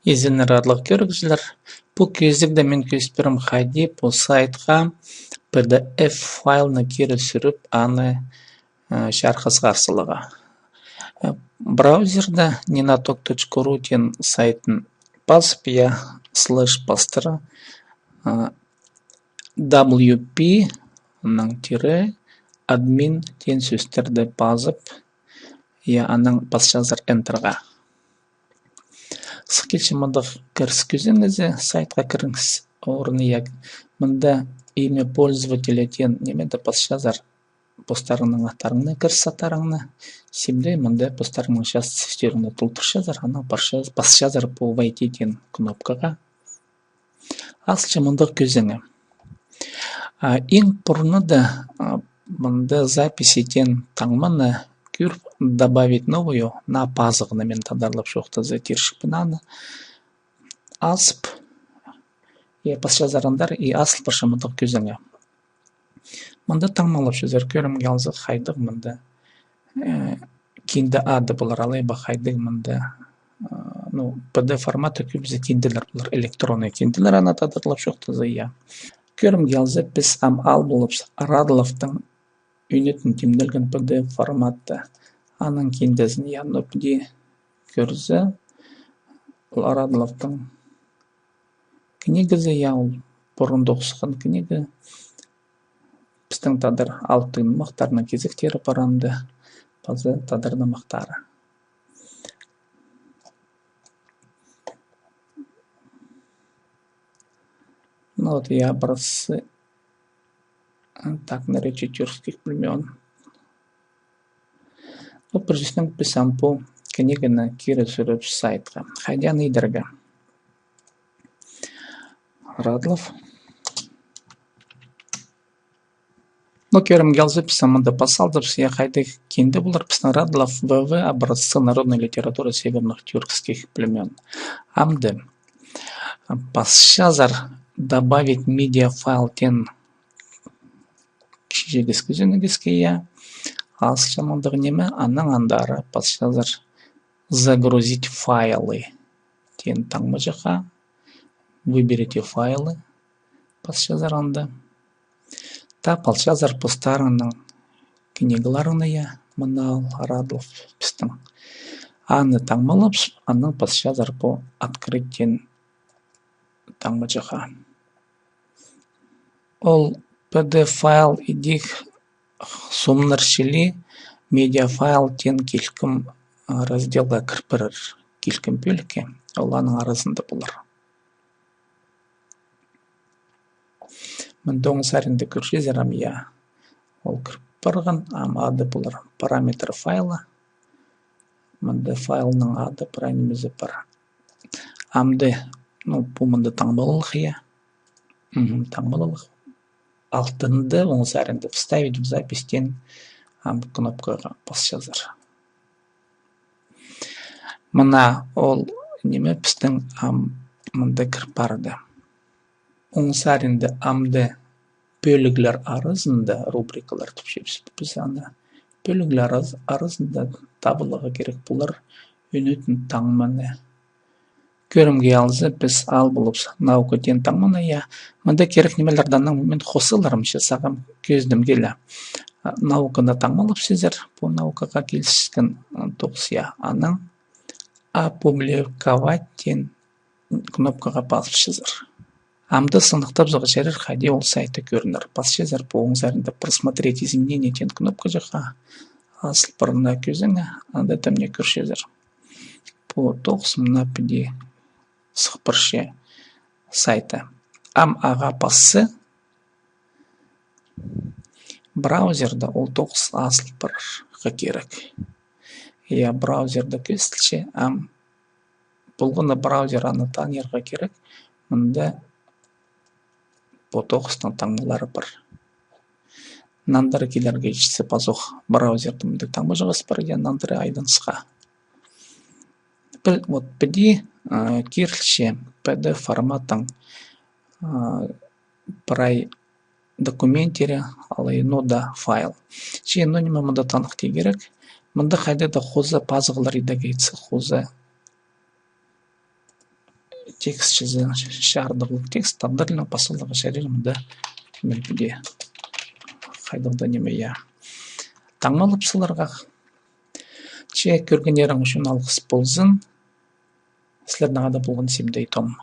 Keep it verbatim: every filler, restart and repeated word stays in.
Изеннер, аарлығ кӧрігҷілер. Пу кӧзідігде мин кӧзіт пирем, хайди пу сайтха P D F файлны кире сӱріп, аны, э, чарыхха сығар саларға. Э, браузерде ненаток точка ру теен сайтын пазып, я, слэш пастыра, э, W P, анаң тире, админ теен сӧстерді пазып, я, анаң пасчазар Enter-ға. Сых килче мындағ кіріс кӧзенізі, сайтха кіріңіс орны, я. Мында имя пользователя теен нимеде пасчазар постарыңның аттарыңны, кіріс аттарыңны. Сибде мында постарыңның час сӧстеріңні толдырчазар, анаң пасча-, пасчазар пу войти теен кнопкаға. Асылча мындағ кӧзенең. А, иң пурнада, а, мында записи теен таңманы кӧр, добавить новую, наа пазығны, мин тадарлап чоохтаза тирчекпін аны. Азып, я, пасчазар андар, и асыл парча мындағ кӧзенең. Мында таңмалапчазар, кӧрімге алза, хайдағ мында, э, кинде ады полар, алай ба хайдағ мында, э, ну, P D F форматы кӧбізі кинделер полар, электронный кинделер, аны тадарлап чоохтаза, я. Кӧрімге алза, піс ам ал полыбыс Радловтың ӱнетін тимнелген P D F форматы. Аның киндезін, я, ну, піди кӧрзе, ол Радловтың книгазы, я, ол пурун тоғысхан книга. Пістің тадар алыптығ нымахтарның кизектері пар анда, паза тадар нымахтары. Ну вот, я, образцы, так, наречий тюркских племён. Ну, пірсінең піс ам пу книганы кире сӱрібіс сайтха. Хайди аны идерге? Радлов. Ну, кӧрімге алза, піс ам мында пас алдыбыс, я, хайдағ кинде полар пістің Радлов, В В, образцы народной литературы северных тюркских племён. Амды пасчазар добавить медиафайл теен кічіҷек кӧзенегке, я. Асылча мындағ ниме, анаң андары пасчазар загрузить файлы теен таңмаҷахха, выберите файлы пасчазар анда. Тап алчазар постарыңның книгаларыңны, я, мына ол Радлов пістің. Аны таңмалап, анаң пасчазар пу открыть теен таңмаҷахха. Ол P D F файл идӧк сомнар чіли медиафайл теен килкім, а, разделға кір парар, килкім пӧлікке, ол аның аразында полар. Мында оң саринда кӧрчезер ам, я. Ол кір парған, ам ады полар параметр файла. Мында файлның ады, прай нимезі пар. Амды, ну, пу мында таңмалығ, я. Мгм, таңмалығ. Алтында, оң саринда вставить в запись теен ам кнопкаға пасчазар. Мына ол ниме пістің ам мында кір парды. Оң саринда амды пӧліглер аразында, рубрикалар тіпчебіс піс аны. Пӧліглер араз-, аразында табыларға кирек полар ӱнетін таңманы. Кӧрімге алза, піс ал полыбыс наука теен таңманы, я. Мында кирек нимелерні анаң мин хозаларымча сағам кӧзідімге ле. А, науканы таңмалапчазар, пу наукаға киліскен, а, тоғыс, я. Анаң опубликовать теен кнопкаға пазыпчазар. Амды сыныхтап саларға чарир, хайди ол сайтта кӧрінер. Пасчазар пу оң саринда просмотреть изменения теен кнопкаҷахха. Асыл парған кӧзенең, анда тимнеп кӧрчезер. Пу тоғыс мына піди сых парча сайтта. Ам ағаа пасса, браузерде ол тоғыс асыл парарға кирек. Я, браузерде кӧзітілче, ам полған на браузер аны танирға кирек. Мында пу тоғыстың таңмалары пар. Нандыра килерге читсе пазох браузерде мындағ таңмаҷағыс пар, я, нандыра айланысха. Піл-, вот піди, а, кирілче P D F форматтың, а, прай документтері, алай, ну да, файл. Че, ну, ниме мында таныхти кирек. Мында хайда-да хоза пазығлар идерге итсе, хоза Текст чізе, чардығлығ текст, тағдарлығ пас саларға чарир мында. Мына піди. Хайдағ-да ниме, я. Таңмалап саларға. Че кӧргеннерің ӱчӱн алғыс ползын. Сірернең хада полған Сибдей Том.